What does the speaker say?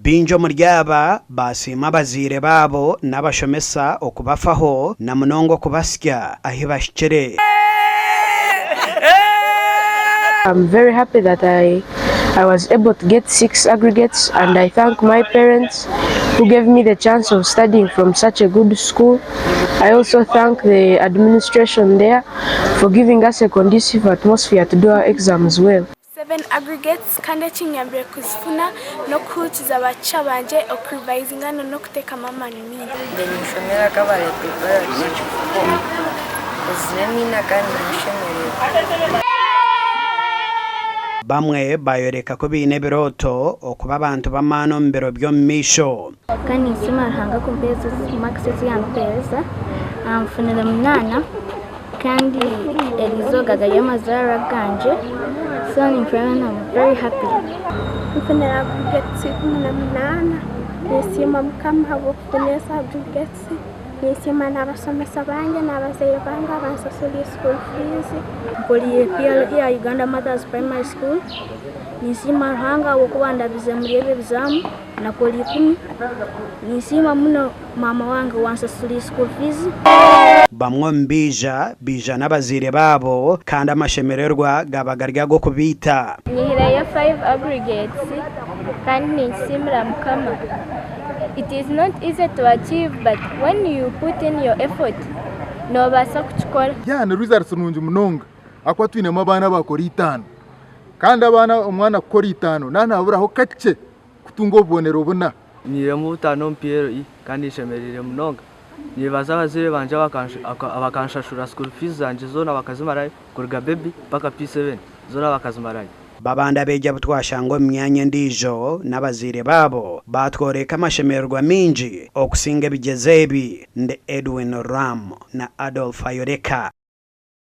Baingi omuri aba baasiima abazaire baabo n'abashomesa okubafaho na munonga okubasya ahi bahikire. I'm very happy that I I was able to get 6 aggregates and I thank my parents who gave me the chance of studying from such a good school. I also thank the administration there for giving us a conducive atmosphere to do our exams well. 7 aggregates kandi ekinyambire kuzifuna n'okuhurikiza ba teacher bangye, okurivayizinga n'okuteekamu amaani maingi. Nyowe ninshomera Kabale Preparatory Kozire emiina kandi ninshemererwa. Bamwe baayoreka ku baine ebirooto okuba abantu b'amaani omu biro by'omu maisho. Kandi ninsiima Ruhanga kumpeereza ezi marks ezi yampeereza. Nfunire munaana kandi eriizooba gari amazaarwa gangye so nimpurira I'm very happy. Nfunire aggregates 18, ninsiima Mukama ahabw'okufuna ezi aggregates. Ninsiima n'abashomesa bangye n'abazaire bange abansasuriire school fees. Nkoriire PLE aha Uganda Mothers Primary School. Ninsiima Ruhanga ahabw'okuba andabize omuri ebi ebizaamu. Nakora ikumi. Ninsiima muno maama wange owansasuriire school fees. Bamwe omu baija, baija n'abazaire baabo, kandi amashemererwa gaaba gari ag'okubaita. Nyihireyo 5 aggregates kandi ninkisiimira Mukama. It is not easy to achieve but when you put in your effort nobaasa kukikora. Yeah ni results nungi munonga ahakuba twinemu abaana abakora itaano kandi abaana omwana kukora itaano naaba naburaho kakye kutunga obubonero buna. Nyihiremu butaano omu PLE kandi nshemereire munonga. Nebaza abazaire bangye abakanshashurira school fees zangye zoona bakazimarayo kuruga baby mpaka P7 zoona bakazimarayo. Babandi abeegi abu twashanga omu myanya endiijo n'abazaire baabo baatworeka amashemererwa maingi okusinga ebigyezo ebi. Ndi Edwin Ram na Adolf Ayoreka.